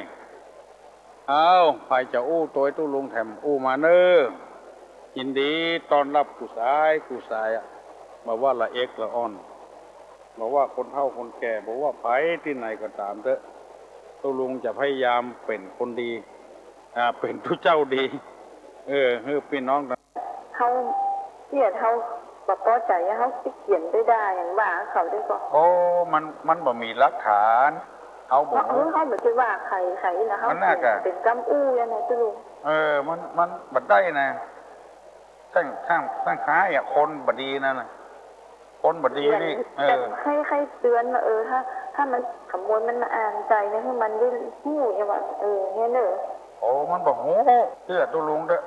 เอ้า ใผจะอู้ตวยตุ๊ลุงแถมอู้มาเน่อ ยินดีต้อนฮับกู้สายกู้สายอะ บ่ว่าละเอกละอ่อน บ่ว่าคนเฒ่าคนแก่ บ่ว่าใผตี้ไหนก็ต๋ามเต๊อะ ตุ๊ลุงจะพยายามเป๋นคนดี อ่า เป๋นตุ๊เจ้าดี เออ หื้อปี้น้อง เฮาเกลียด เฮาบ่ปอใจ๋ เฮาสิเขียนไปด่าหยังว่าเขาได้ก่อ โอ้ มัน มันบ่มีหลักฐาน เฮาบ่ เออ ฮู้ เฮาบ่ได้ว่าใผ ใผนะ เฮา มันน่าจะ เขียนเป๋นกำอู้อย่างนั้นตุ๊ลุง เออ มัน มันบ่ได้นะ ตั้ง ตั้ง ตั้งคล้ายอะ คนบ่ดีนั่นน่ะ คนบ่ดีนี่ เออ ใค่ ใค่เตือนว่า เออ ถ้า ถ้ามันขโมยมันมาอ่านใจ๋เนี่ย หื้อมันได้ฮู้เนี่ยว่า เออ เนี่ยเน่อ โอ้ มันบ่ฮู้ เจื้อตุ๊ลุงเต๊อะ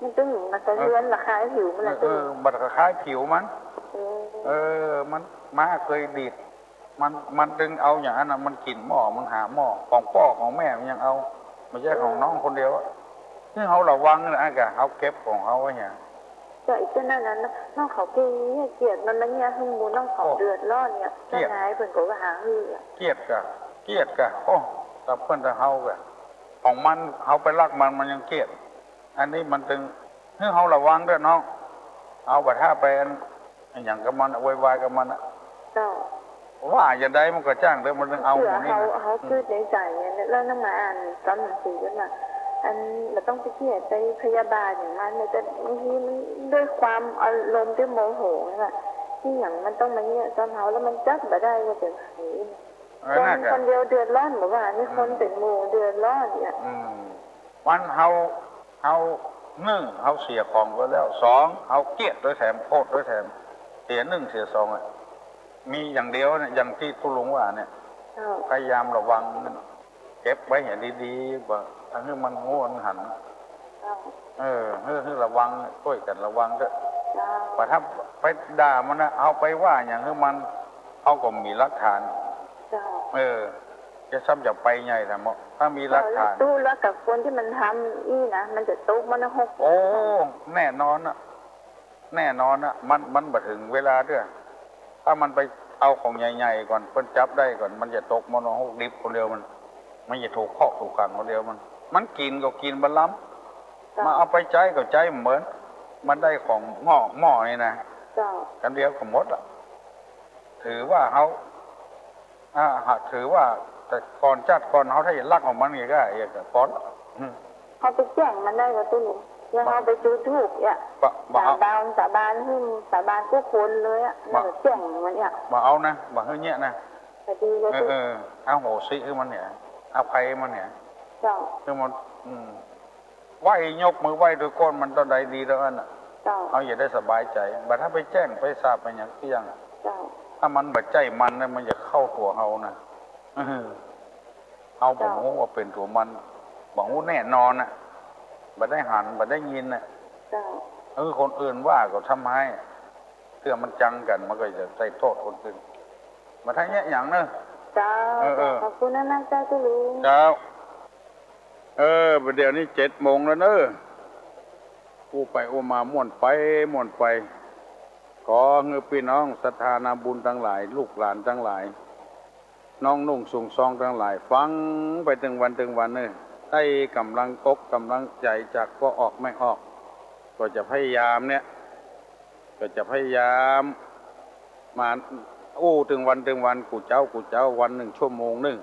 มันตึง มันสะเทือนระคายผิวมันละ เออ ตุ๊ลุง เออ บัดระคายผิวมัน เออ เออ มัน ม้าเกยดีด มัน มันตึงเอาอย่างอั้นน่ะ มันกิ๋นหม้อ มันหาหม้อ ของป้อของแม่มันยังเอา บ่ใจ้ของน้องคนเดียวอะ หื้อเฮาระวังนะ อันกะเฮาเก็บของเฮาไว้เนี่ย เจ้า ไอ้เจ้านั่นน่ะ น้องเขาเกลียด เกลียด มันมาเยียะหื้อหมู่น้องเขา โอ้ เดือดร้อนเนี่ย เกลียด เจ้านายเปิ้นก็ว่าหาหื้ออะ เกลียดกะ เกลียดกะ โอ้ ตาเปิ้นตาเฮากะ ของมัน เฮาไปลักมัน มันยังเกลียด อันนี้มันตึง หื้อเฮาระวังเต๊อะน้อง เฮาบ่ถ้าไปอัน อะหยังกับมันอะ โวยวายกับมันอะ เจ้า ว่าจะใดมันก็จ้างเต๊อะ มันตึงเอาหมู่นี้นะ เฮา เฮา อืม กึ๊ดในใจ๋เนี่ย แล้วนำมาอ่านต๋อนหนังสือกั๋นน่ะ อัน บ่ต้องไปเกลียดไปพยาบาทอย่างมัน แต่บางทีมันด้วยความอารมณ์ที่โมโหน่ะ ตี้หยังมันต้องมาเยียะต๋อนเฮา แล้วมันจับบ่ได้ว่าเป๋นใผ เออ คน น่าจะ คนเดียวเดือดร้อนบ่ว่า นี่ อืม คนเป๋นหมู่เดือดร้อนเนี่ย อืม มันเฮา เฮา นึ่ง เฮาเสียของไปแล้ว สอง เฮาเกลียดตวยแถม โกรธตวยแถม เสียนึ่งเสียสองอะ มีอย่างเดียวเนี่ย อย่างตี้ตุ๊ลุงว่าเนี่ย เจ้า พยายามระวังมัน เก็บไว้หื้อดีๆ บ่ อันนี้มันฮู้มันหัน เจ้า เออ หื้อ หื้อระวัง จ้วยกั๋นระวังเต๊อะ เจ้า บ่ถ้าไปด่ามันนะ เฮาไปว่าหยังหื้อมัน เฮาก็มีหลักฐาน เจ้า เออ จะซ้ำจะไปใหญ่นะเมาะ ถ้ามีหลักฐาน เจ้า แล้วตุ๊ แล้วกับคนตี้มันทำอี้นะ มันจะตกมรณะหก โอ้ แน่นอนอะ แน่นอนอะ มัน มันบ่เถิงเวลาเตื้อ ถ้ามันไปเอาของใหญ่ๆ ก่อน เปิ้นจับได้ก่อน มันจะตกมรณะหกดิบคนเดียวมัน มันจะถูกคอกถูกขังคนเดียวมัน มันกิ๋นก็กิ๋นบ่ล้ำ เจ้า มาเอาไปใจ๊ก็ใจ๊บ่เหมิน มันได้ของหม้อ หม้อนี่นะ เจ้า คำเดียวก็หมดละ ถือว่าเฮา อ่า หากถือว่าแต่ก่อนจัดก่อนเฮาถ้าจะลักของมันไงก็อย่าแต่ก่อน อืม เฮาไปแจ้งมันได้บ่ตุ๊ลุง อย่างเฮาไปจุดธูปเนี่ย บ่ บ่ สาบาน สาบานหื้อ สาบานกู้คนเลยอะ บ่ แล้วก็แจ้งมันเนี่ย บ่เอานะ บ่หื้อเยียะนะ ก็ดีก็ เออ ดี เออ อโหสิหื้อมันเนี่ย อภัยมันเนี่ย เจ้า คือมัน อืม ไหว้ ยกมือไหว้ตวยก้นมันต๋อนใดดีต๋อนนั้นน่ะ เจ้า เฮาจะได้สบายใจ๋ บ่ถ้าไปแจ้งไปสาปไปหยังเสี้ยง เจ้า ถ้ามันบ่ใจ้มันนะ มันจะเข้าตั๋วเฮานะ เออ เฮาบ่ฮู้ว่าเป๋นตั๋วมัน บ่ฮู้แน่นอนน่ะ บ่ได้หัน บ่ได้ยินน่ะ เจ้า เออ คนอื่นว่าก็ทำไม เตื้อมันจังกั๋น มันก็จะใส่โต้ษคนอื่น บ่ทันเยียะหยังเนอะ เจ้า เออ เออ ขอบคุณนักๆ เจ้าตุ๊ลุง เจ้า เออ บ่าเดี่ยวนี้เจ็ดโมงแล้วเนอะ อู้ไปอู้มาม่วนไปม่วนไป ขอหื้อปี้น้องศรัทธานาบุญตังหลาย ลูกหลานตังหลาย น้องนุ่งสูงซองตังหลาย ฟังไปตึงวันตึงวันเนอะ ได้ก๋ำลังอกก๋ำลังใจ๋จากป้อออกแม่ออก ก็จะพยายามเนี่ย ก็จะพยายามมาอู้ตึงวันตึงวัน กู้เจ๊ากู้เจ๊า วันนึ่งชั่วโมงนึ่ง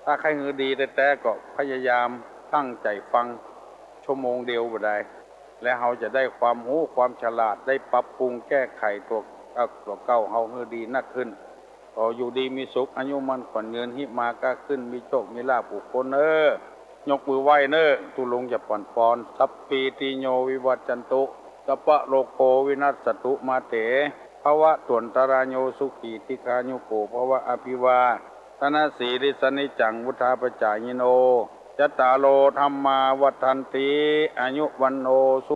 ถ้าใค่หื้อดีแต๊ๆ ก็พยายามตั้งใจ๋ฟังชั่วโมงเดียวบ่าดาย และเฮาจะได้ความฮู้ความฉลาด ได้ปรับปรุงแก้ไขตั๋ว เอ่อ ตั๋วเก่าเฮาหื้อดีนักขึ้น ขออยู่ดีมีสุข อายุมั่นขวัญยืน หิมาก้าขึ้น มีโชคมีลาภกู้คนเนอะ ยกมือไหว้เนอะ ตุ๊ลุงจะป๋อนปอน สัพพีติโยวิวัชชันตุ สัพพะโรโควินัสสะตุ มาเต ภะวะตวันตะราโย สุขีทีฆายุโก ภะวะ อะภิวาทะนะสีลิสสะนิจจัง วุฑฒาปะจายิโน จัตตาโร ธัมมา วัฑฒันติ อายุ วัณโณ สุ